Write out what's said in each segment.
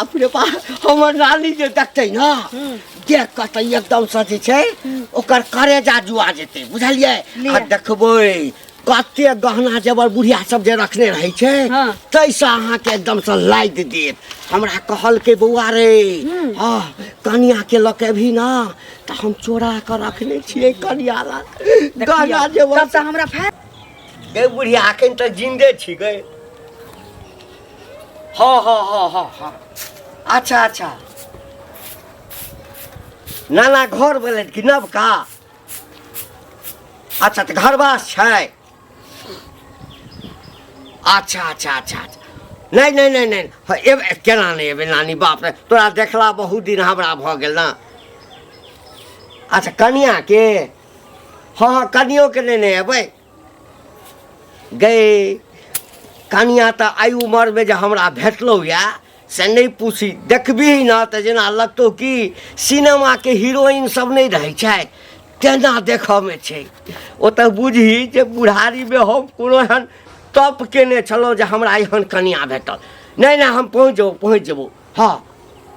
बाप रे बाप, हमर नानी जे देखतै ने, देख कऽ तऽ एकदमसँ जे छै ओकर करेजा जुआ जेतै, बुझलियै? लिअ। आ देखबै कते गहना जेवर बुढ़िया सब जे रखने रहै छै, ताहिसँ अहाँके एकदमसँ लादि देत। हमरा कहलकै, बौआ रे, हँ, कनियाके लऽ के अभी ने तऽ हम चोरा कऽ रखने छियै कनिया ला गहना जेवर। तब तऽ हमरा फायदा। गे बुढ़िया, अखन तऽ जिन्दे छी गे। हँ हँ हँ हँ हँ, अच्छा अच्छा। नाना घर भेलै कि नवका? अच्छा, तऽ घरवास छै। अच्छा अच्छा अच्छा अच्छा। नहि नहि नहि नहि, हँ, एबै, केना नहि एबै नानी? बाप रे, तोरा देखला बहुत दिन हमरा भऽ गेल ने। अच्छा, कनियाके? हँ हँ, कनियोके नेने एबै। गै कनिया तऽ एहि उमरमे जे हमरा भेटलौ यए से नहि पूछी। देखबही ने तऽ जेना लगतौ कि सिनेमाके हीरोइन सब नहि रहै छै तेना देखऽमे छै। ओ तऽ बुझही जे बुढ़ारीमे हम कोनो एहन तप केने छलहुँ जे हमरा एहन कनिया भेटल। नहि नहि, हम पहुँच जेबौ, पहुँच जेबौ। हँ,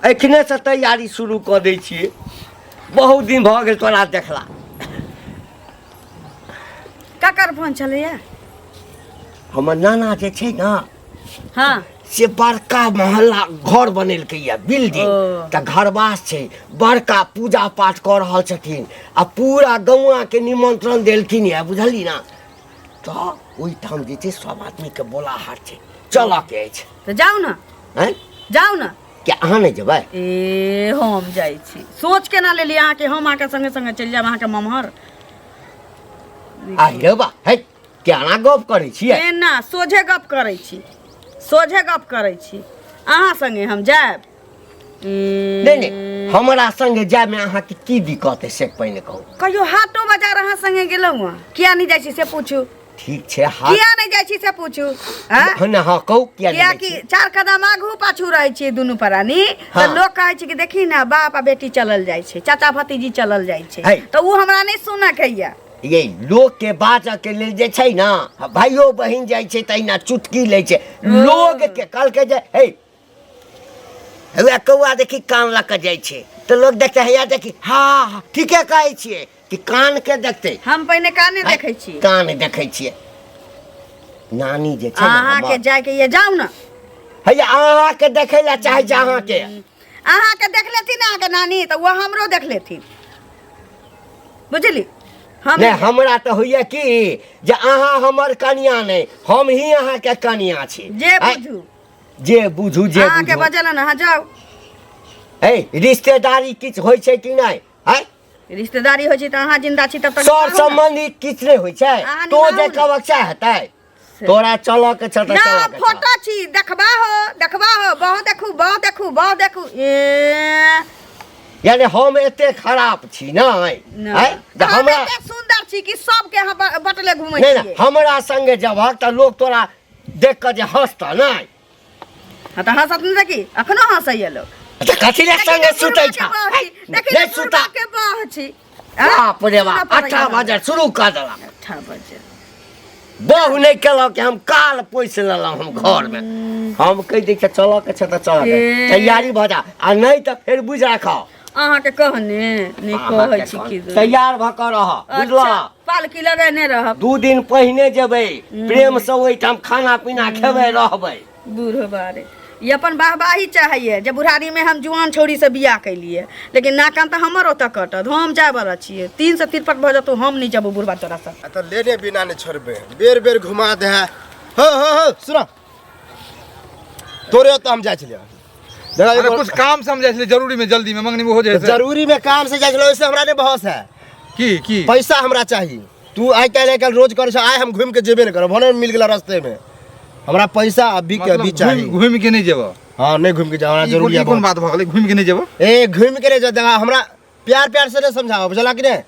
एखनेसँ तैयारी शुरू कऽ दै छियै। बहुत दिन भऽ गेल तोरा देखला। ककर फोन छलैया? हमर नाना जे छै ने, से बड़का मोहल्ला घर बनेलकै यऽ, बिल्डिंग। तऽ घरवास छै बड़का, पूजा पाठ कऽ रहल छथिन आ पूरा गौआके निमंत्रण देलखिन यऽ, बुझली ने? तऽ ओहिठाम जे छै सब आदमीके बोलाहट छै, चलऽके अछि। तऽ जाउ ने। आँय? जाउ ने। क्या, अहाँ नहि जेबै? ए, हम जाइ छी। सोच केना लेलियै अहाँके, हम अहाँके संगे संगे चलि जायब अहाँके ममहर? आ रे बा, है, केना गप करै छियै? एना सोझे गप करै छी, सोझे गप करै छी। अहाँ संगे हम जायब? नहि नहि, हमरा संगे जायमे अहाँके की दिक्कत है से पहिने कहू। कहियो हाटो बाजार अहाँ संगे गेलहुँ हँ? किया नहि जाइ छी से पूछू। ठीक छै, हाट किया नहि जाइ छी से पूछू। आँय? हँ ने, हँ, कहू, किया नहि किया जाइ कि छी? चार कदम आगू पाछू रहै छियै दुनू प्राणी तऽ लोक कहै छै कि देखी ने, बाप आ बेटी चलल जाइ छै, चाचा भतीजी चलल जाइ छै। है। तऽ ओ हमरा नहि सुनऽ के यऽ। ये लोक के बाजऽ के लेल जे छै ने, भाइयो बहिन जाइ छै तहिना चुटकी लै छै लोग के। कहलकै जे हे हौआ कौआ देखी, कान लऽ कऽ जाइ छै, तऽ लोक देखतै, हैया देखी। हँ हँ, ठीके कहै छियै कि कान के देखतै। हम पहिने काने देखै छी। कान देखै छियै। नानी जे छै ने अहाँके हमर, जायके यऽ, जाउ ने। हैया अहाँके देखै लए चाहै छै अहाँके। अहाँके देख लेथिन अहाँके नानी तऽ ओ हमरो देख लेथिन, बुझली? हम नहि, हमरा तऽ होइए कि जे अहाँ हमर कनिया नहि, हम ही अहाँके कनिया छी। जे आँय, बुझू। जे बुझू, जे अहाँके बुझू। बजल ने, अहाँ जाउ। हे, रिश्तेदारी किछु होइ छै कि नहि? आँय? रिश्तेदारी होइ छै तऽ अहाँ जिंदा छी तब तक सर निभाउ ने। सम्बन्धी किछु नहि होइ छै। अहाँ तो निभाउ जे ने। कहबक सएह हेतै। तोरा चलऽ के छौ तऽ ना चलऽ के छौ। फोटो छी, देखबा हो, देखबा हो, बहुत देखू, बहुत देखू, बहुत देखू। ए यानी हम एते खराब छी नहि? ना। आँय? जे हम हमरा एते सुंदर छी कि सबके अहाँ बटले घुमै नहि नहि, छियै। हमरा संगे जबहक तऽ लोक तोरा देख कऽ जे हँसतऽ नहि? हाँ तऽ हँसत नहि तऽ की? अखनो हँसैया लोक। तऽ कथी लए संगे सुतै छह? देखी नहि सुता। के बाह छी। बाप रे बाप, 8 बजे शुरू कऽ देलक। 8 बजे। बहु नहि केलहुँ कि हम काल पोसि लेलहुँ हम घरमे। हम कहि दै छियै चलऽ के छै तऽ चलऽ के। ए। तैयारी भऽ जा आ नहि तऽ फेर बुझि राखऽ। अहाँके कहने नहि कहै छी की दू। तैयार भऽ कऽ रह, बुझलह? अच्छा, पालकी लगेने रहब। 2 दिन पहिने जेबै, प्रेमसँ ओहिठाम खाना पीना खेबै, रहबै। बूढ़ बारे ई अपन वाहवाही चाहैए जे बुढ़ारीमे हम जुआन छौड़ीसँ बियाह केलियै, लेकिन नाकान तऽ हमर ओतऽ कटत। हम जायवला छियै, 3 से तिरपट भऽ जेतौ, हम नहि जेबौ बुढ़बा तोरासँ। आ तऽ लेने बिना नहि छोड़बै, बेर बेर घुमा दे है। हो हो हो, सुनो, तोरे ओतऽ हम जाइ छलियै। देखा, अरे एगो- कुछ काम से हम जाइ छलियै, जरूरी में, जल्दी में, मंगनी में हो जाए से। जरूरी में काम से जाइ छलियै, ओहिसे हमरा नहि बहस है। की की? पैसा हमरा चाही। तू आइ काल्हि आइ काल्हि रोज करै छ। आइ हम घुमि के जेबे नहि करब, भने मिल गेला रस्ते में। हमरा पैसा अभी के मतलब अभी चाही। घुमि घुमि के नहीं जेबो? हाँ, नहीं घुमि के जाओ, हमरा ई जरूरी ई है कोन बहुत। बात भऽ गेलै, घुमि के नहीं जेबो? ए, घुमि के नहीं जा। देखा, हमरा प्यार प्यार से नहीं समझाओ, बुझला कि नहीं?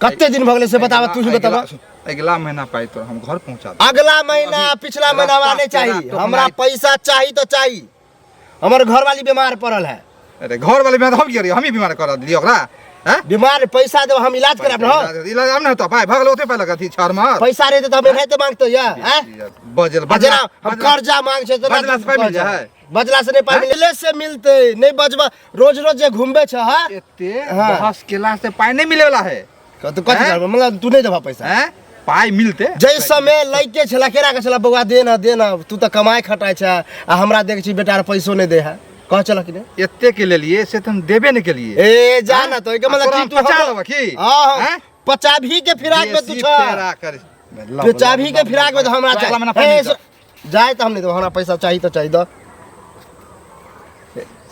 कते दिन भऽ गेलै से बताबऽ, तू ही बताबऽ। अगिला महीना पाइ तो हम घर पहुंचा देब। अगला महीना, अभी पिछला महीना हमरा नहीं रास्ता चाहिए। पेरा हमरा टोकनाइ- पैसा चाहिए तो चाहिए। हमर घरवाली बीमार पड़ल है। अरे, घर वाले में हम की करियै? हम ही बीमार कर दिलियै ओकरा, हैं? बीमार, पैसा देब, हम इलाज कराब न। इलाज आब ने होतौ, पाइ भऽ गेल ओते पाइ लगत छर मार। पैसा रहते तऽ हम एनाहिते मांगतो या हैं? बजल आ जेना हम कर्जा मांग छै तऽ बजला से पाइ मिल जाइ है? बजला से नहीं पाई मिले से मिलते नहीं बजबा रोज रोज जे घूमबे छ हां एते हाँ। बहस केला से पाई नहीं मिले वाला है तो कथी हैं? करबो मतलब तू नहीं देबा पैसा हैं पाई मिलते जै समय लैके छला केरा के छला बौआ दे ना दे ना तू तऽ कमाइ खटाइ छ आ हमरा देख छी बेटा पैसो नहीं दे है कह चल कि नहीं एते के लेलिए से तुम देबे नहीं के लिए ए जा ना तो एके मतलब तोरा की तू पचा हमरो- लेबा की? हां हां हैं? पचाभी के फिराक में तू बेसी छ फेरा कर पचाभी के फिराक में तो हमरा अगला महीना चाही पाई ए, मिलतौ। जाए तऽ हम नहीं देबो हमरा पैसा चाही तऽ चाही दऽ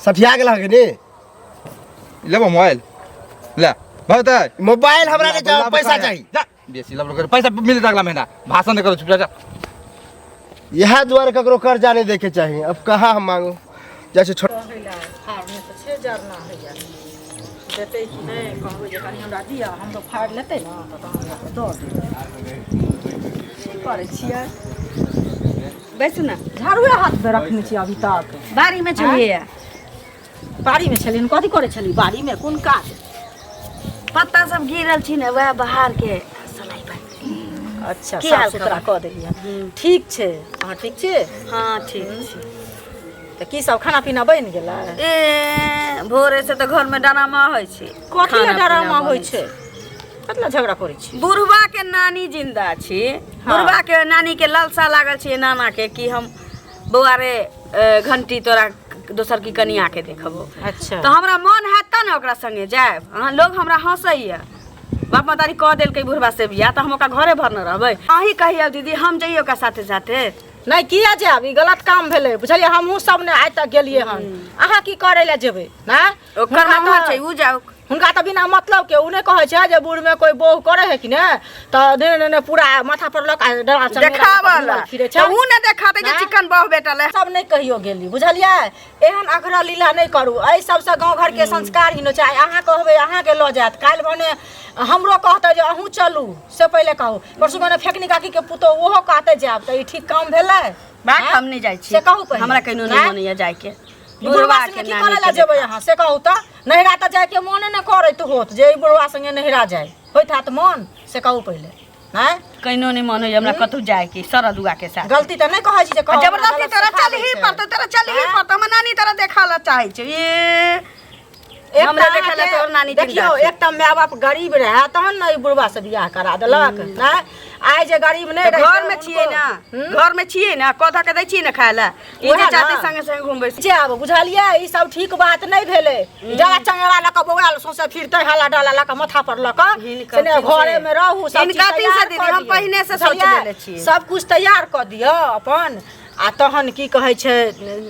सठिया गेल कि नहीं लेबो मोबाइल ले भरतै मोबाइल हमरा नहीं चाही पैसा चाही जा बेसी लब कर पैसा मिलत अगला महीना भाषण नहीं करो चुप जा जा इएह दुआरे ककरो कर्जा नहीं देके चाही अब कहाँ हम मांगू जैसे छोट फाड़ने तऽ छै जरना होइए देतै कि नहि कहबै जे कनि हमरा दिअ हमरो फाड़ि लेतै ने तऽ तहन जाकऽ दऽ देबै की करै छियै बैसू ने झाड़ुए हाथमे रखने छियै अभी तक बाड़ीमे छलियै बाड़ीमे छलियै कथी करै छलियै बाड़ीमे कोन काज पत्ता सब गिरल छी ने वएह बाहर के सलाई पर अच्छा की हाल साफ सुथरा खबर? कऽ देलियै ठीक छै अहाँ ठीक छी हँ ठीक छी तऽ की सब खाना पीना बनि गेलै ए भोरे से तऽ घर में डरामा होइ छै कथी लए खाना पीना डरामा होइ बनै छै कथी लए झगड़ा करै छी बुढ़वा के नानी जिंदा छी बुढ़वा के नानी के लालसा लागल छै नाना के कि हम बौआ रे घंटी तोरा दोसर की कनिया के देखबो अच्छा तऽ हमरा मन हैत तऽ ने ओकरा संगे जायब अहाँ लोग हमरा हंसैया बाप महतारी कह देलकै बुढ़वा से बियाह तऽ हम ओकरा घरे भर न रहबै अहीं कहियौ दीदी हम जइयै ओकरा साथे साथे नहि किया जायब ई गलत काम भेलै बुझलियै हमहूँ सब ने आइ तक गेलियै हन अहाँ की करै लए जेबै ना ओकर मामा छै उ जाउ हुनका तऽ बिना मतलब के उ नहि कहै छै जे बूढ़मे कोइ बहु करै है कि ने तऽ ने ने ने पूरा माथा पर लऽ कऽ डरा चंगेरा लऽ कऽ देखावला घूमल फिरै छै तऽ उ ने देखातै जे आँय? चिकन बहु बेटा ले सब नहि कहियो गेली बुझलियै एहन अखरा लीला नहि करू एहि सबसँ गाँव घरके संस्कार हीन छै आइ अहाँ कहबै अहाँके लऽ जायत काल्हि भने हमरो कहतै जे अहूँ चलू से पहिले कहू परसू भने फेकनी काकीके पुतोहु ओहो कहतै जायब तऽ ई ठीक काम भेलै बात आँय? हम नहि जाइ छी से कहू पहिले हमरा कहिनो नहि आँय? मन यऽ जाइके ई बुढ़वा संगे की करै लए जेबै अहाँ से कहू तऽ नैहरा तऽ जाइके मोने नहि करैत होत जे ई बुढ़वा संगे नैहरा जाय होइत हैत मन से कहू पहिले आँय कहिनो नहि मन होइए हमरा कतहु जाइके सरदुआ के साथ गलती तऽ नहि कहै छी जे कहू हमरा जबरदस्ती गलत तोरा सिखा चल दै ही छै। पड़तौ तोरा चल ही आँय? पड़तौ हमर नानी तोरा देखा ला चाहै छै ए एक हमरा तऽ देखै ला अहाँके- तोहर नानी जिंदा देखियौ छै। एक तऽ माय बाप गरीब रहए तहन ने ई बुढ़वा से बियाह करा देलक नहि आइ जे गरीब नहि तऽ रहितै घर में छियै हुनको- ना हम्म? घर में छियै ना कऽ के दै छियै ने खाय ला ई जे उएह ना। चाहते संगे संगे घुमबै जे आब बुझलियै ई सब ठीक बात नहि भेलै जरा चंगेरा लऽ कऽ बौआल सौंसे फिरतै हला डाला लऽ कऽ माथा पर लऽ कऽ हिनकर से ने तीन से- घरे मे रहू सब चीज हिनका तीन से तैयार दीदी, कऽ हम दियौ। पहिने से सोच बुझलियै? लेने छियै। सब कुछ तैयार कऽ दियौ अपन आ तहन की कहै छै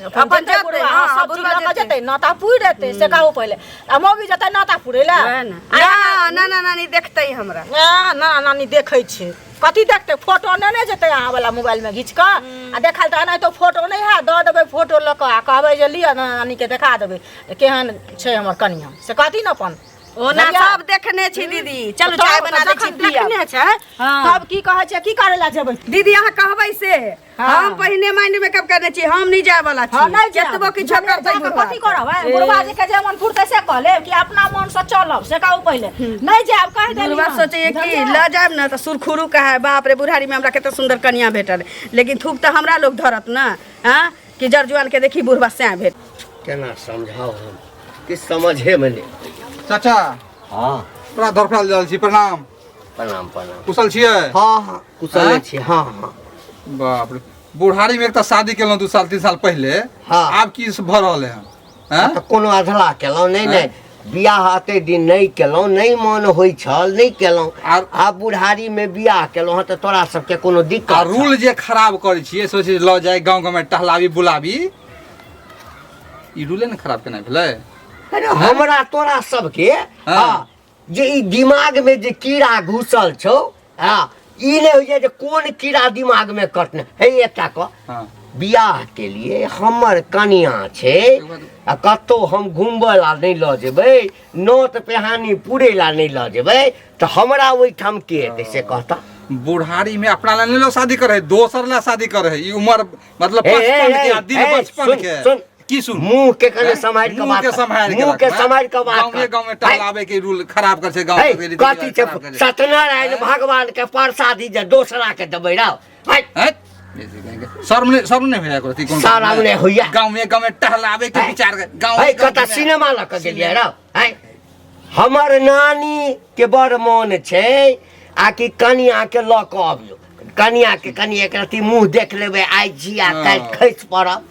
अपन अपन जेतै जेतै, बुढ़वा, हँ, सब चीज बुढ़वा लऽ कऽ जेतै। जेतै नाता पुरि एतै से कहू पहिले आ मौगी जेतै नाता पुरै लए वएह ने। ना ना ना नानी देखतै हमरा ना ना नानी देखै छै कथी देखतै फोटो नेने जेतै अहाँ वाला मोबाइलमे घीच कऽ आ देखल तऽ एनाहितो फोटो नहि हैत दऽ देबै फोटो लऽ कऽ आ कहबै जे लिअ नानीके देखा देबै केहन छै हमर कनिआँ से कहती ने अपन ओना बुझलियै? सब देखने छी दीदी चलू तब चाय बना दै छी जखन पियब देखने छै हाँ। तब की कहै छै की करै लए जेबै दीदी अहाँ कहबै से हाँ। हम पहिने माइंड मेकअप करने छी हम नहीं जाय वाला छी हाँ, नहि जायब। केतबो किछो करतै जाकऽ बुढ़वा। कथी करब आँय? बुढ़वा जी के जे मन फुरतै से कह लेब कि अपना मन से चलब से कहू पहिले नहि जायब कहि देली बुढ़वा हन। सोचैए कि बुझलियै? लऽ जायब ने तऽ सुरखुरु कहे बाप रे बुढ़ारी में हमरा कते सुंदर कनिया भेटल लेकिन थूक तऽ हमरा लोग धरत ना हाँ कि जर जुआन के देखी बुढ़वा सैं भेट केना समझाउ हम कि समझेमे नहि अबैए। चाचा हँ तोरा धरफड़ायल रहल छी प्रणाम प्रणाम प्रणाम कुशल छियै हँ हँ कुशले आँय? छी हँ हँ बाप रे बुढ़ारी में एक तऽ शादी केलहुँ 2 साल 3 साल पहिले हाँ। आब की भऽ रहल है आँय? तऽ कोनो अधला केलहुँ नहि नहि बियाह एते दिन नहि केलहुँ नहि मन होइ छल नहि केलहुँ आब बुढ़ारीमे बियाह केलहुँ हँ तऽ तोरा सबके कोनो दिक्कत आ रूल जे खराब करै छियै सोचै लऽ जाय गाँव गाँवमे टहलाबी बुलाबी ई रूले ने खराब केनाइ भेलै अरे हमरा तोरा सबके हँ जे ई दिमागमे जे कीड़ा घुसल छौ हँ ई नहि होइए जे कोन कीड़ा दिमागमे कटने हे एकटा कह हँ बियाह के लिए हमर कनिया छै आ कतौ हम घुमबै ला नहि लऽ जेबै नोत पेहानी पुरै ला नहि लऽ जेबै तऽ हमरा ओहिठाम के एतै से कहता बुढ़ारी में अपना ला नहीं लोग शादी करे है दोसर ला शादी करे है ई उम्र मतलब ए, ए, 55 के ए, आ दिन ए, 55 सुन, के सुन। की सुन मुंह के कने हैं? सम्हारि के मुंह बात के कर। सम्हारि के मुंह के रखबै। सम्हारि के बात गाँवे कर। गाँव में टहलावे के रूल खराब कर छै गाँव हे के रीति कथी रिवाज छै खराब कर छै। सत्यनारायण भगवान के प्रसादी जे दोसरा के देबै राव है हैं? शर्म नहीं, शर्म नहीं होइया करती कोन? शर्म नहि होइया। गाँव में, गाँव में टहलावे के विचार गाँव है कतऽ सिनेमा लऽ कऽ गेलियै रौ? है हमर नानी के बड़ मोन छै आ कि कनिया के लऽ कऽ अबियौ, कनिया के कनि एक रत्ती मुँह देख लेबै, आइ जी आ काल्हि खसि पड़ब।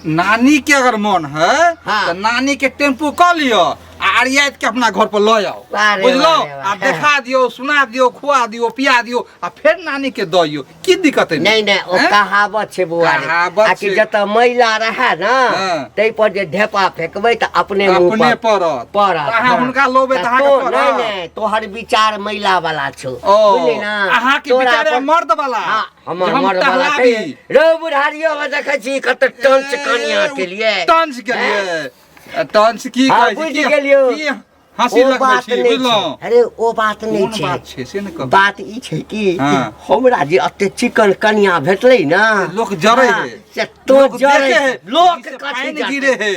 नानी के अगर मन है तो नानी के टेम्पू कऽ लिअ आ अरियाइत के अपना घर पर लऽ आउ, अरे बुझलौ? वाह रे वाह। आ देखा दियौ, सुना दियौ, खुआ दियौ, पिया दियौ आ फेर नानी के दऽ दियौ, की दिक्कत है? नहि नहि, ओ हैं? कहावत छै बौआ रे। कहावत आ कि छै। जतऽ मैला रहै ने हाँ। ताहि पर जे ढेपा फेकबै तऽ अपने मुँह अपने पर पड़त। पड़त। अहाँ हाँ। हुनका लोबै तऽ तऽ अहाँके तो पड़त। नहि नहि, तोहर विचार मैला वाला छौ, ओ बुझली ना? अहाँके तोरा विचार है पर- मर्द वाला। हाँ, हमर जे हम मर्द वाला टहलाबी। छै। रौ बुढ़ारियो में देखै छी कते टंच कनिया के लिए। टंच के लिए टंच की हाँ, कहै छी? बुझि गेलियौ। की हँसी ओ लगबै बात छी, नहि छै। बुझलहुँ? अरे ओ बात नहि कोन छै। बात छै से ने कहू। बात ई छै कि हाँ। हमरा जे एते चिकन कनिया भेटलै ना, लोक जरै हाँ, है। से तो लोक जरै देखे है, लोक से कथी पानि जरतै? गिरे है।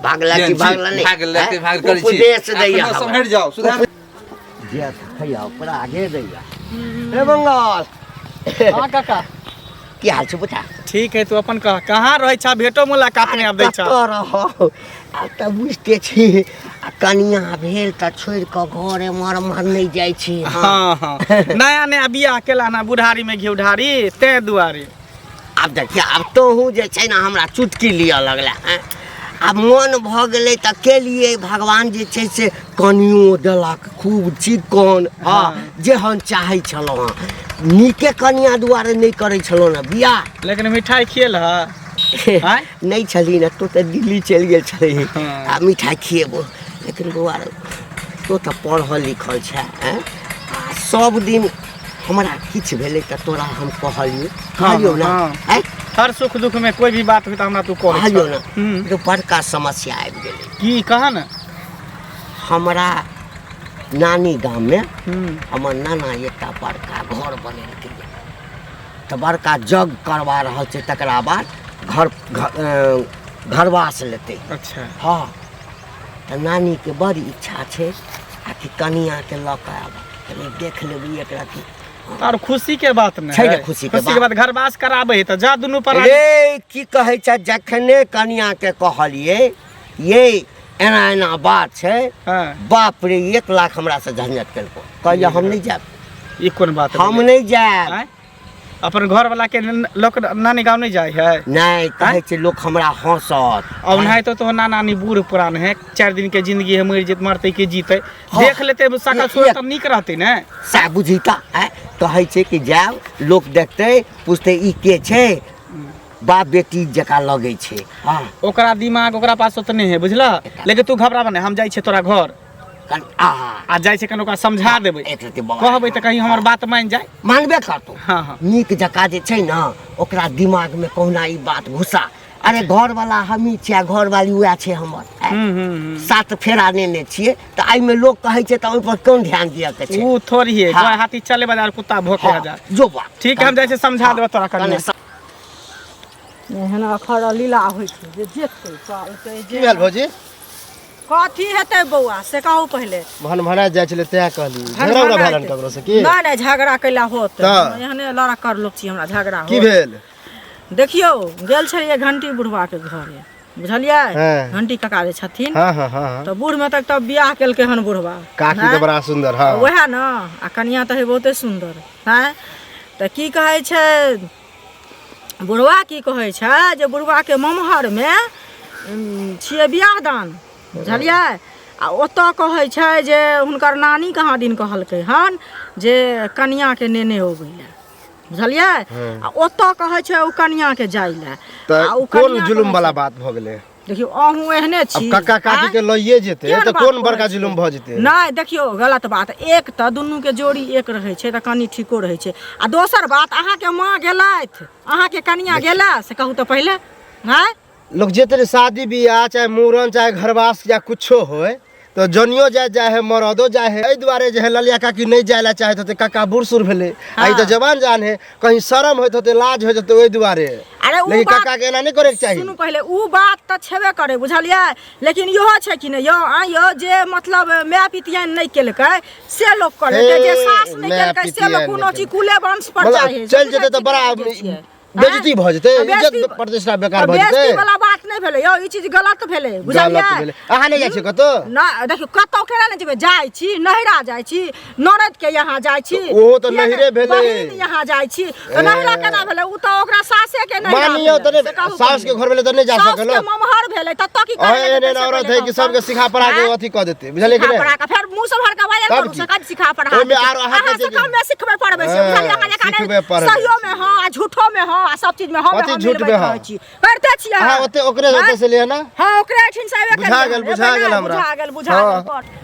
भागला कि भागला नहि? भागला कि हैं? भाग करै छी। उपदेश दैया एखनो हमरा। सम्हरि जाउ, सुधार। जे खैया ओकरा आगे दैया। रे बंगाल। हाँ काका। की हाल छै बेटा? ठीक है, तू अपन कह, कहाँ रहै छा? भेटो मुलाकात नहीं आब दै छा। कतऽ रहौ, आब तऽ बुझिते छी, आ कनिया भेल तऽ छोड़ि कऽ घर एम्हर एम्हर नहि जाइ छी। हाँ हाँ, नया नया बियाह केला ना, बुढ़ारी में घी ढारी, ते दुआरे। आब देखिए, आब तोहूँ जे छै ने हमरा चुटकी लिअ लगला हैं। आब मन भऽ गेलै तऽ केलियै, भगवान जे छै से कनियो देलक खूब चिकन। हँ, जेहन चाहै छलहुँ हँ, नीके कनिया दुआरे नहि करै छलहुँ ने बियाह। लेकिन मिठाई खिएल है? आँय? नहि छलही ने, तू तऽ दिल्ली चलि गेल छलही। हाँ। आ मिठाई खिएबो, लेकिन बौआ रे, तू तऽ पढ़ल लिखल छै हैं? आ सब दिन हमरा किछु भेलै तऽ तोरा हम कहलियौ, कहलियौ ने? हाँ। आँय? हर सुख दुख में कोई भी बात हुई तो हमरा तू कहै कहलियौ छह। ने? एगो बड़का समस्या आबि गेलै। की कहा ने? हमरा नानी गाममे हमर नाना एकटा बड़का घर बनेलकै, तऽ बड़का जग करवा रहल छै, तकरा बाद घर घरवास लेतै। अच्छा। हँ, तऽ नानीके बड़ इच्छा छै आ कि कनियाके लऽ कऽ आबऽ, कनि देख लेबै एकरा की। और खुशी के बात ने छै ने है। खुशी के खुशी के बात। बात, घरवास कराबे है तऽ जा दुनू पर। रे की कहै छै, जखने कनियाके कहलियै ये एना एना बात छै, हाँ। बाप रे, 1 लाख हमरा से झंझट केलको, कहलियै हम नहि जायब। ई कोन बात हम भेलै? नहि जायब। आँय? अपन घर वाला के लोक नानी गाँव नहीं जाए है? नहि, कहै छै लोक हमरा हंसत। और नहीं तो नाना नानी बूढ़ पुरान है, 4 दिन के जिंदगी है, मर जेत, मरते के जीते, हाँ। देख लेते सकल सूरत तब नीक रहते ने। सएह बुझी तऽ, आँय? कहै छै कि जायब, लोक देखतै, पुछतै ई के छै, बाप बेटी जकाँ लगै छै। हँ। ओकरा दिमाग ओकरा पास ओतने है, बुझला? लेकिन तू घबराबा नहीं, हम जाइ छियै तोरा घर आ जाइ छै, कनि ओकरा समझा देबै, एक रत्ती बौआ। कहबै तऽ कहीं हमर बात मानि जाय। मानबे करतौ। हाँ, हाँ। नीक जकाँ जे छै ने ओकरा दिमागमे कहुना ई बात घुसा। अरे घरवाला हमही छियै आ घरवाली उएह छै हमर, आँय? हम्म, हम्म, हम्म। 7 फेरा नेने छियै, तऽ एहिमे लोक कहै छै तऽ ओहिपर कोन ध्यान दिअ के छै? ऊ थोड़ी है। हाँ। गाय हाथी चले बाजार, कुत्ता भोके हाँ, हजार। जो बात। ठीक है, हम जाइ छियै, समझा देबै तोरा कनिया। कने एहन अखर लीला होइ छै जे जेतै कहलकै की जे भेल भौजी? कथी हेतै बौआ, से कहू पहिले। भन भना जाइ छलै तें कहली, झगड़ा उगड़ा भेल हन ककरो से की? नहि नहि, झगड़ा कैला होत? तऽ? एहने लड़कर लोक छी, हमरा झगड़ा की होत? भेल? देखियौ, गेल छलियै घंटी बुढ़वा के घरे, बुझलियै? हाँ। घंटी काका जे छथिन, हाँ हाँ हाँ हाँ तऽ बूढ़ में तक तब बियाह केलकै हन बुढ़वा। काकी तऽ हैं? बड़ा सुंदर। हाँ। वएह ने, आ कनिया तऽ है बहुते सुंदर हैं। तऽ की कहै छै बुढ़वा, की कहै छै जे बुढ़वाके ममहरमे छियै बियाह दान, बुझलियै? आ ओतऽ कहै छै जे हुनकर नानी कहाँ दिन कहलकै हन जे कनियाके नेने अबै लए, बुझलियै? आ ओतऽ कहै छै ओ कनियाके जाइ लए। तऽ आ ओ कोन कनिया जुलुम कहै वाला छै- बात भऽ गेलै? देखियौ, अहूँ एहने अब छी। काका काकी आँय? के लइए जेतै केहन तऽ बात कोन कहै बड़का छियै? जुलुम भऽ जेतै? नहि, देखियौ, गलत बात। एक तऽ दुनूके जोड़ी एक रहै छै तऽ कनि ठीको रहै छै, आ दोसर बात अहाँके माँ गेलथि, अहाँके कनिया गेला, से कहू तऽ पहिले। आँय? लोक जेतै ने शादी बियाह, चाहे मूड़न, चाहे घरवास या कुछो होय, तऽ जनियो जाय जाय है, मरदो जाय है। एहि दुआरे जे है ललिया काकी नहि जाय ला चाहैत होतै, काका बूढ़ सूढ़ भेलै आ ई तऽ जवान जान है, कहीं शरम होइत होतै, लाज होइत होतै ओहि दुआरे। अरे उ लेकिन बात काका के एना नहि करैके चाही। सुनू पहिले, उ बात तऽ छेबे करे, बुझलियै? लेकिन इहो छै कि नहि यौ, आँय यौ, जे मतलब माय पितियान नहि केलकै से लोक कऽ लेतै, जे हे, सास नहि माय केलकै से लोक पितियान कोनो नहि चीज कुले वंश पर मतलब चाहे चलि जेतै तऽ बड़ा बुझै छियै? बेइज्जती भऽ जेतै, तऽ इज्जत बेइज्जती- प्रतिष्ठा बेकार तऽ भऽ जेतै। बेइज्जती वाला बात नहि भेलै यौ, ई चीज गलत भेलै, बुझलियै? गलत भेलै। अहाँ नहि जाइ छियै कतौ? ना, देखियौ कतौ केना नहि जेबै, जाइ छी नैहरा, जाइ छी ननद के यहाँ जाइ छी। तऽ ओहो तऽ किया नहि? नैहरे भेलै। बहिन यहाँ जाइ छी तऽ नैहरा केना भेलै? ओ तऽ ओकरा सासे के नैहरा मानियौ तऽ भेलै, से नहि, कहू साउस के पहिले। घर भेलै तऽ नहि जा साउस सकल। के ममहर भेलै ततऽ की अहाँ करै एहन एहन औरत है कि सबके सिखा पढ़ा के आँय? अथी कऽ देतै, बुझलियै कि सिखा नहि? पढ़ा के फेर मुँह से भर के बाजल तब करू, की? से कथी सिखा पढ़ा ओहिमे देतै? आरो अहाँके अहाँ जे से कमे सिखबै पढ़बै से, हँ, बुझलियै? अहाँ जकाँ नहि, सिखबै पढ़बै। सहियो में हँ आ झूठो में हँ आ सब चीज में हँ में कथी हँ झूठ मिलबैत में हँ? रहै छी, करते छियै। अहाँ ओते ओकरे आँय? ओते से लिअ ने। हँ, ओकरे एहिठिन से एबे बुझा केलियै गेल, हम। बुझा एबै गेल ने, हमरा। बुझा गेल, बुझा हँ। गेल। कर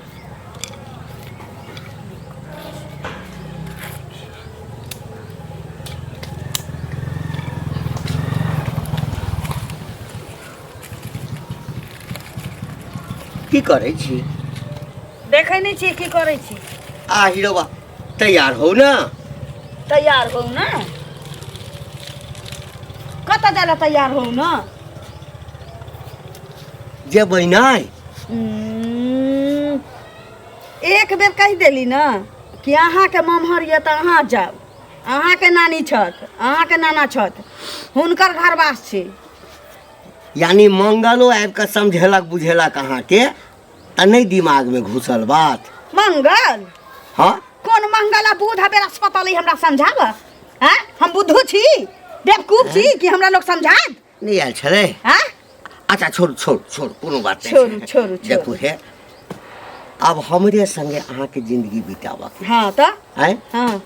की करै छी? देखै नहि छी की करै छी? आ हीरोबा, तैयार हो ना। तैयार हो ना? कतऽ जाय लए तैयार हो ना? जेबै नहि? एक बेर कहि देली ने कि अहाँके ममहर यऽ तऽ अहाँ जाउ, अहाँके नानी छथि, अहाँके नाना छथि, हुनकर घरवास छै। यानी मंगलो आबि कऽ समझेलक बुझेलक अहाँके तऽ नहि दिमागमे घुसल बात? मंगल? हँ। कोन मंगल आ बुध आ बृहस्पति अइ हमरा समझाबऽ? आँय, हम बुद्धू छी, बेवकूफ छी कि हमरा लोक समझायत? नहि आयल छलै? आँय। अच्छा छोड़ू छोड़ू छोड़ू, कोनो बात नहि। छोड़ू, छोड़ू, छोड़ू। देखू हे, आब हमरे संगे अहाँके जिंदगी बिताबऽ। हँ तऽ। आँय? हँ।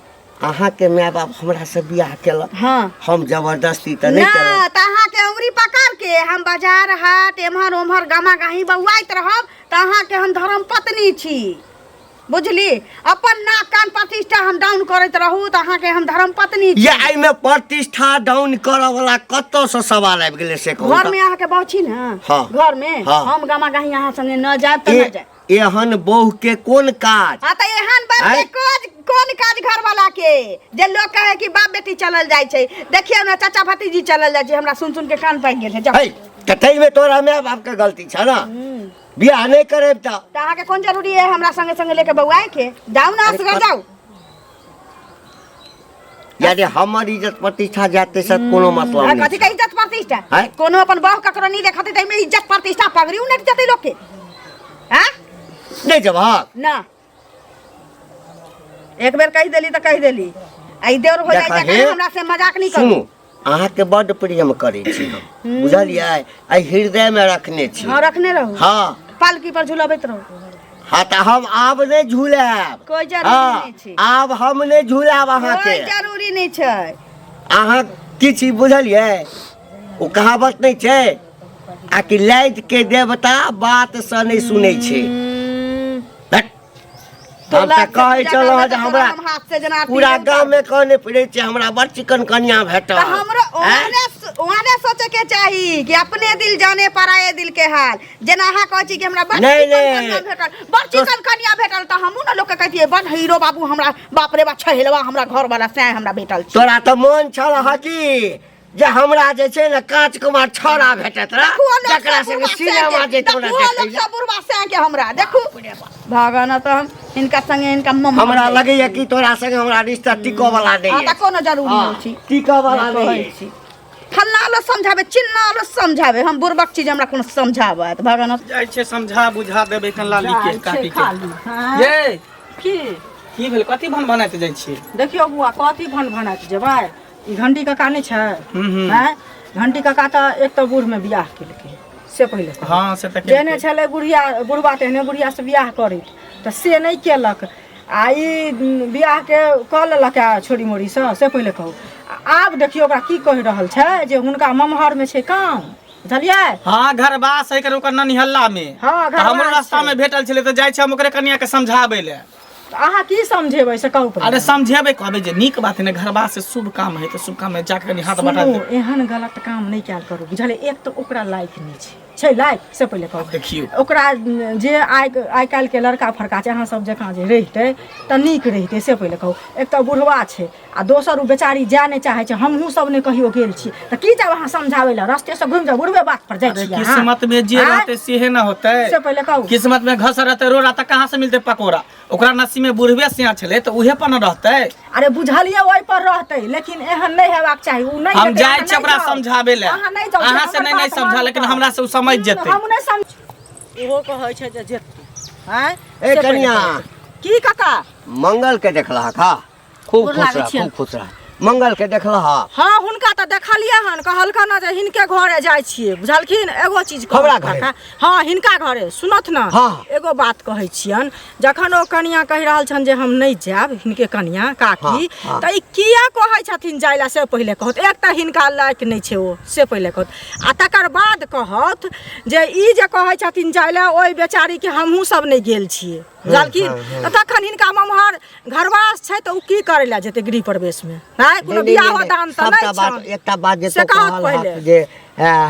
अहाँके माय बाप हमरा से बियाह केलक। हँ। हम जबरदस्ती तऽ नहि ना केलहुँ। तऽ अहाँके उंगरी पकड़ के हम बाजार हाट एम्हर ओम्हर गामा गाही बौआइत रहब तऽ अहाँके हम धर्म पत्नी छी, बुझली? अपन नाक कान प्रतिष्ठा हम डाउन करैत रहू तऽ अहाँके हम धर्म पत्नी छी। या एहिमे प्रतिष्ठा डाउन करऽ वाला कतऽसँ सवाल आबि गेलै से कहू घर तऽ? में अहाँके बहु छी ने? हँ। घर में? हँ। हम गामा गाही अहाँ संगे न जायब तऽ न जायब। एहन बहु के कोन काज? हाँ तऽ एहन बर के आँय? कोज कोन काज घर वाला के, जे लोग कहे कि बाप बेटी चलल जाइ छै। देखियौ ने, चाचा भतीजी चलल जाइ छै। हमरा सुन सुन के कान पाकि गेल है, जाउ। है तऽ ताहिमे तोरा माय बाप के गलती छ ने, बियाह नहि करेब तऽ। तऽ अहाँके कोन जरूरी है हमरा संगे संगे लेके बौआए के? जाउ ने, अरे असगर जाउ। यानी हमर इज्जत प्रतिष्ठा जाते से कोनो मतलब आ नहीं। कथी के इज्जत प्रतिष्ठा? आँय? कोनो अपन बहू ककरो नहीं देखते तऽ एहिमे इज्जत प्रतिष्ठा पगड़ी उनट जेतै लोक के। आँ? नहीं जबहक ना, एक बेर कहि देली तऽ कहि देली। आ ई देवर हो जाइ देखा छै हे, हमरा से मजाक नहीं करू। सुनू, अहाँके बड्ड प्रेम करै छी हम, बुझलियै? एहि हृदयमे रखने छी। हाँ, रखने रहू। हाँ। पालकी पर झुलबैत रहू। हाँ तऽ हम आब नहि झुलायब। कोइ जरूरी हाँ, नहि छै। आब हम नहि झुलायब अहाँके। कोइ जरूरी नहि छै। अहाँ की छी बुझलियै? ओ कहावत नहि छै आ कि लाइट के देवता बात से नहि सुनै छै। हट। हम तोला तऽ कहै से पूजा छलहुँ करबै जे तऽ हमरा तोरा हम हाथ से जेना आरती पूरा लेब गाँव में कहने फिरै छै हमरा बड़ चिकन कनिया भेटल। तऽ हमरो आँय? ओहने ओहने सोचे के चाही कि अपने दिल जाने पराये दिल के हाल। जेना अहाँ कहै छी कि हमरा बड़ नहि, चिकन नहि। कनिया भेटल, बड़ चिकन कनिया भेटल, तऽ हमहूँ ने लोक के कहितियै बड़ हीरो बाबू हमरा, बाप रे बाप, छहेलवा हमरा घर वाला सैं हमरा भेटल छै। तोरा तऽ मोन छल हँ कि जे हमरा जे छै ने काँच कुमार छौड़ा भेटत रह देखू लोक जकरा सब संगे बुढ़बा सिनेमा सैं के, जैतौ ने देखू लोक देखै लए। सब बुढ़बा सैं के हमरा देखू भगवान तऽ हम हिनका संगे हिनका मम्मा हमरा लगैया कि तोरा संगे हमरा रिश्ता टिकऽ वाला नहि हाँ, तऽ अछि। कोनो जरूरी हाँ, नहि छी। टिकऽ वाला कहै नहि अछि। छी फल्ला लो समझाबे, चिल्ला लो समझाबे, हम बुड़बक चीज हमरा कोनो समझाबत भगवान। जाइ छै समझा बुझा देबै कन लाली के जाइ छै काकी के। खाली, हाँ। ये की की भेल? कथी भन भनाइत जाइ छी? देखियौ बुआ, कथी भन भनाइत जेबै? ई घंटी काका नहि छै? हम्म। आँय, घंटी काका तऽ एक तऽ बूढ़मे बियाह केलकै से पहिले कहू। हँ, से तऽ जेहने केलकै। छलै बुढ़िया बुढ़बा तेहने बुढ़ियासँ बियाह करैत तऽ से नहि केलक आ ई बियाहके कऽ लेलक आ छोरी मोरीसँ, से पहिले कहू। आ आब देखियौ ओकरा की कहि रहल छै जे हुनका ममहरमे छै काम, बुझलियै? हँ, घरवास है ओकर ननिहल्ला में। हँ, तऽ हमरो घरवास रास्ता छै। में भेटल छलै तऽ जाइ छै हम ओकरे कनिया के समझाबै लए। तऽ अहाँ की समझेबै से कहू पहिले। अरे समझेबै, कहबै जे नीक बात है ने, घरवास से शुभ काम है तऽ शुभ काम में जाके कनि हाथ बटा सुनू, देबै। एहन गलत काम नहि कयल करू, बुझलियै? एक तऽ ओकरा लायक नहि छै, छै लायक से पहिले कहू। देखियौ ओकरा जे आइ आइ काल्हिके लड़का फड़का छै, अहाँ सब जकाँ जे रहितै तऽ नीक रहितै, से पहिले कहू। एक तऽ बुढ़वा छै आ दोसर ओ बेचारी जाय नहि चाहै छै। हमहूँ सब नहि कहियो गेल छी तऽ की जाब अहाँ समझाबै लए? रस्ते से घुमि जाउ, बुढ़बे बात पर जाइ अरे छियै अहाँ? किस्मत में जे आँय? रहतै सेहे न होतै, से पहिले कहू। किस्मत में घस रहतै रोड़ा तऽ कहाँ से मिलतै पकौड़ा? ओकरा नसीब नसीब में बुढ़बे सिया छलै तऽ उहे पर न रहतै। अरे बुझलियै ओहि पर रहतै, लेकिन एहन नहि हेबाक चाही। ओ नहि हम हेतै, जाइ अहाँ छियै नहि ओकरा जाउ। समझाबै लए। अहाँ नहि जाउ, अहाँ से हमर नहि नहि बात समझा, मानू लेकिन तऽ। हमरा से ओ समझ जेतै। हम नहि समझ, ओहो कहै छै जे जेतै। आँय, ए से पहिले कनिया। कहू। की काका? मंगल के देखलहक? हा, खूब गोर खुश लागै रह। छियनि। खूब खुश रह। मंगल के देखलह? हँ, हुनका तऽ देखलियै हन, कहलकन हन जे हिनके घरे जाइ छियै, बुझलखिन? एगो चीज कहब हमरा घरे? काका। हँ, हिनका घरे। सुनथ ने। हँ। एगो बात कहै छियनि, जखन ओ कनिया कहि रहल छनि जे हम नहि जायब, हिनके कनिया काकी, हँ, हँ। तऽ ई किया कहै छथिन जाय लए, से पहिले कहत। एक तऽ हिनका लायक नहि छै ओ, से पहिले कहत, आ तकर बाद कहत जे ई जे कहै छथिन जाय लए, ओहि बेचारीके हमहूँ सब नहि गेल छियै, बुझलखिन? तऽ तखन हिनका ममहर घरवास छै तऽ ओ की करै लए जेतै गृह प्रवेशमे? आँय, कोनो नहि, नहि, बियाहो नहि, दान तऽ सबटा नहि बात छनि। एकटा बात जे से तो कहत कहल पहिले। हक जे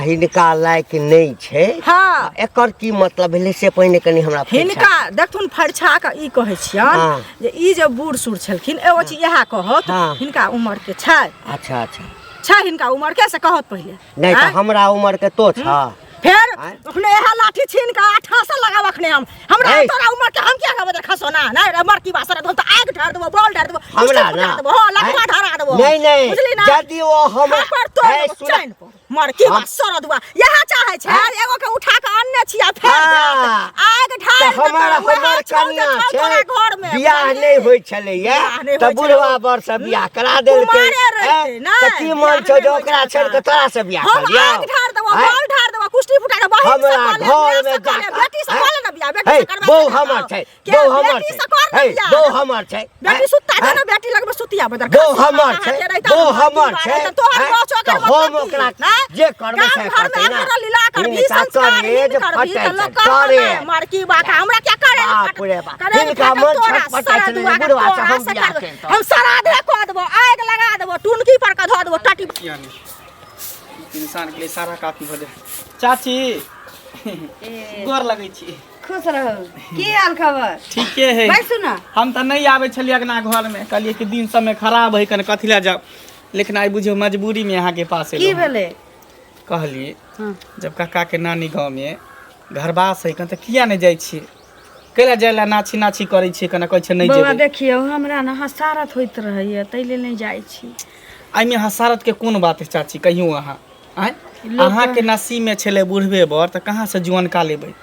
हिनका लायक नहि छै। हँ। एकर की मतलब भेलै से पहिने कनि हमरा फरिछा। हिनका देखथुन, फरिछा कऽ ई कहै छियनि जे ई जे बूढ़ सूढ़ छलखिन, एगो चीज इएह कहत, हिनका उमर के छै। अच्छा अच्छा। छै हिनका उमर के, से कहत पहिले। नहि तऽ आँय? हमरा उमर के तो छ। फेर आँय? अखने इएह लाठी छीन कऽ आठा से लगाब अखने हम। हमरा ऐ। तोरा उमर के हम क्या कहबै? देखा सोना नहीं रे मर की बासर, हम तऽ आगि ढार देबो, बॉल ढार देबो, हमरा बिस्कुट ना फुटा देबो, हँ, लकवा आँय? ढारा देबो। नहीं नहीं, बुझली ना? यदि ओ हम थापड़ तोड़ ऐ, देबो सुन। चैन पर मर की हम- बासर दुआ इएह चाहै छै। आँय? एगो के उठा के अनने छी आ फेर हाँ। आगि ढार तऽ हमर देतौ, उएह हमर छौ जे कनिया छौ छै तोरा घर में, बियाह बुझली? नहि होइ छलैया बियाह नहि तऽ होइ छलै। बुढ़वा बर से बियाह करा देलकै। कुमारे रहितै, ऐं? नहि, तऽ की मन बियाह छौ नहि जे होइ ओकरा छलै। छोड़ि कऽ तोरा से बियाह हम कर लियौ? आगि ढार देबो, आँय? बॉल ढार देबो, कुश्ती फुटा देबो, बहिन से हमरा कऽ ले, घर माय में से कऽ ले, जाकऽ, बेटी से आँय? कऽ ले ने बियाह, बेटी हे, से करबा बहु के हमर बताओ। छै, के बहु हमर बेटी छै, से कर ने हे, बियाह। बहु हमर छै, बेटी आँय? सुत्ता छै आँय? ने, बेटी लगमे सुतिया बदर बहु हमर छै, बहु हमर छै, तोहर आँय? गाँव चौकर तऽ हम ओकरा जे करबै गाम से घर करतै में ना। अखरा लीला करबी, हिनका संस्कार करेज हीन करबी फटै तऽ लोक छै, करतै करेज। नहि। मरकी बाका हमरा क्या करे? बाप रे बाप। करे हिनका मन तोरा छटपटाइ छलै जे सरा बुढ़वा से तोरा हम से बियाह करबै। करितहुँ। हम सराधे कऽ देबो, आगि लगा देबो, टुनकी पर कऽ धऽ देबो टटी। किया नहीं, इंसान के लिए सारा काफी हो जाए। चाची, गोर लगै छी। खुश रहू, की हाल खबर? ठीके है। बैसू ने। हम तऽ नहि आबै छलियै अगना घरमे, कहलियै कि दिन समय खराब है, कने कथी लए जाउ, लेकिन आइ बुझियौ मजबूरीमे अहाँके पास की एलहुँ। भेलै? कहलियै जब काका के नानी गाँवमे घरवास है कन तऽ किया नहि जाइ छियै? कैला जाइ लए नाची नाची करै छियै? कने कहै छै नहि बौआ जेबै। देखियौ, हमरा ने हसारत होइत रहैया, ताहि लेल नहि जाइ छी। एहिमे हसारत के कोन बात है चाची, कहियौ अहाँ? आँय, अहाँके नसीबमे छलै बुढ़बे बर, तऽ कहाँसँ जुअनका लेबै?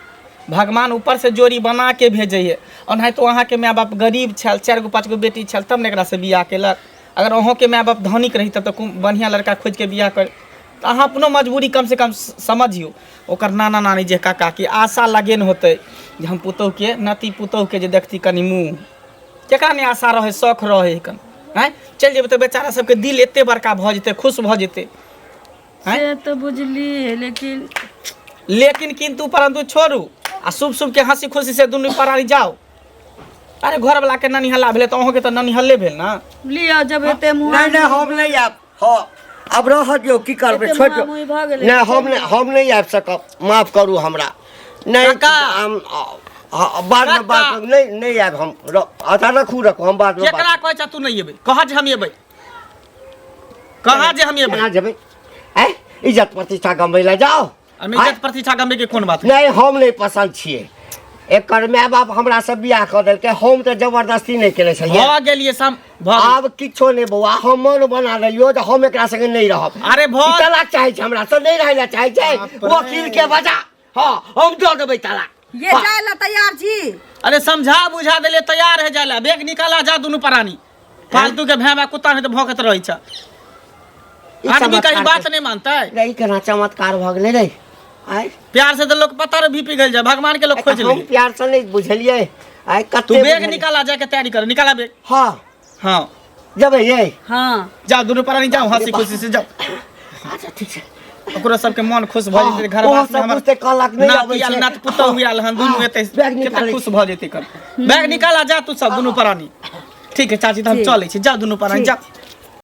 भगवान ऊपरसँ जोड़ी बना के भेजै है। ओनाहितो अहाँके माय बाप गरीब छल, 4 गो 5 गो बेटी छल, तब ने एकरासँ बियाह केलक। अगर अहूँके माय बाप धनिक रही तब तऽ बढ़िआँ लड़का खोजिके बियाह कर। तऽ अहाँ अपनो मजबूरी कमसँ कम समझियौ। ओकर नाना नानी जे काका के आशा लगेन होतै जे हम पुतोहुके नाती पुतोहुके जे देखती कनि मुँह, केकरा नहि आशा रहै, शौख रहै कन? आँय, चलि जेबै तऽ बेचारा सबके दिल एते बड़का भऽ जेतै, खुश भऽ जेतै। आँय? से तऽ बुझलियै, लेकिन लेकिन किन्तु परन्तु छोड़ू आ शुभ शुभ के हंसी खुशी से दुनू प्राणी जाओ। अरे घरवला के ननिहल्ला भेलै तऽ अहूँके तऽ ननिहल्ले भेल ने। लिअ, जब एते मुँह नहि नहि, हम नहि आयब। हँ, आब रहऽ दियौ, की करबै? एते छोड़ि दियौ। मुँहामुँही भऽ गेलै। नहि, हम नहि, हम नहि आबि सकब, माफ करू हमरा। नहि काका। हम बादमे काका। बात नहि, नहि आयब हम। अच्छा, रखू रखू, हम बादमे बात केकरा कहै छ तू नहि एबै? कह जे हम एबै, कह जे हम एबै। केना जेबै? आँय, इज्जत प्रतिष्ठा गमबै लए जाउ? एहिमे इज्जत प्रतिष्ठा गमबै के कोन बात? नहि, हम नहि पसन्द छियै। एकर माय बाप हमरा से बियाह कऽ देलकै, हम तऽ जबरदस्ती नहि केने छलियै। भऽ गेलियै सम भऽ गेल। आब किछो नहि बौआ, हम मन बना लेलियो जे हम एकरा संगे नहि रहब। अरे भऽ ई तलाक चाहै छै, हमरा से नहि रहै लए चाहै छै। बाप रे। वकील के बजा, हाँ, हम दऽ देबै तलाक। ये जाय ला तैयार छी? अरे समझा बुझा देले, तैयार है जाय ला। बैग निकाला, जा दुनू प्राणी। फालतू के भैं कुत्ता नहीं तऽ भौंकैत रहै छै। ई आदमी कहीं चमत्कार बात नहि मानतै। रे, ई केना चमत्कार भऽ गेलै रे? आइ प्यार से तऽ लोक पत्थर भी पिघल जाय, भगवान के लोक खोज हम ले। प्यार से नहि बुझलियै आइ तू कते बैग बुझलियै। निकाला, जाके तैयारी कर, निकाला बैग। हाँ। हाँ। जेबै ये? हाँ। जाओ दुनू प्राणी, जाओ, हंसी खुशी से जाओ। अच्छा, ठीक छै। ओकरो सबके मन खुश भऽ जेतै। घर ओहो सब बुझतै, कहलक नहि अबै नाती आयल छै। नात पुतहु आयल हन दुनू हाँ, एतै बैग कते निकालै खुश भऽ जेतै। कर बैग निकाला, जा तू सब दुनू प्राणी। ठीक है चाची, तऽ हम चलै छी। जाओ दुनू प्राणी, जाओ।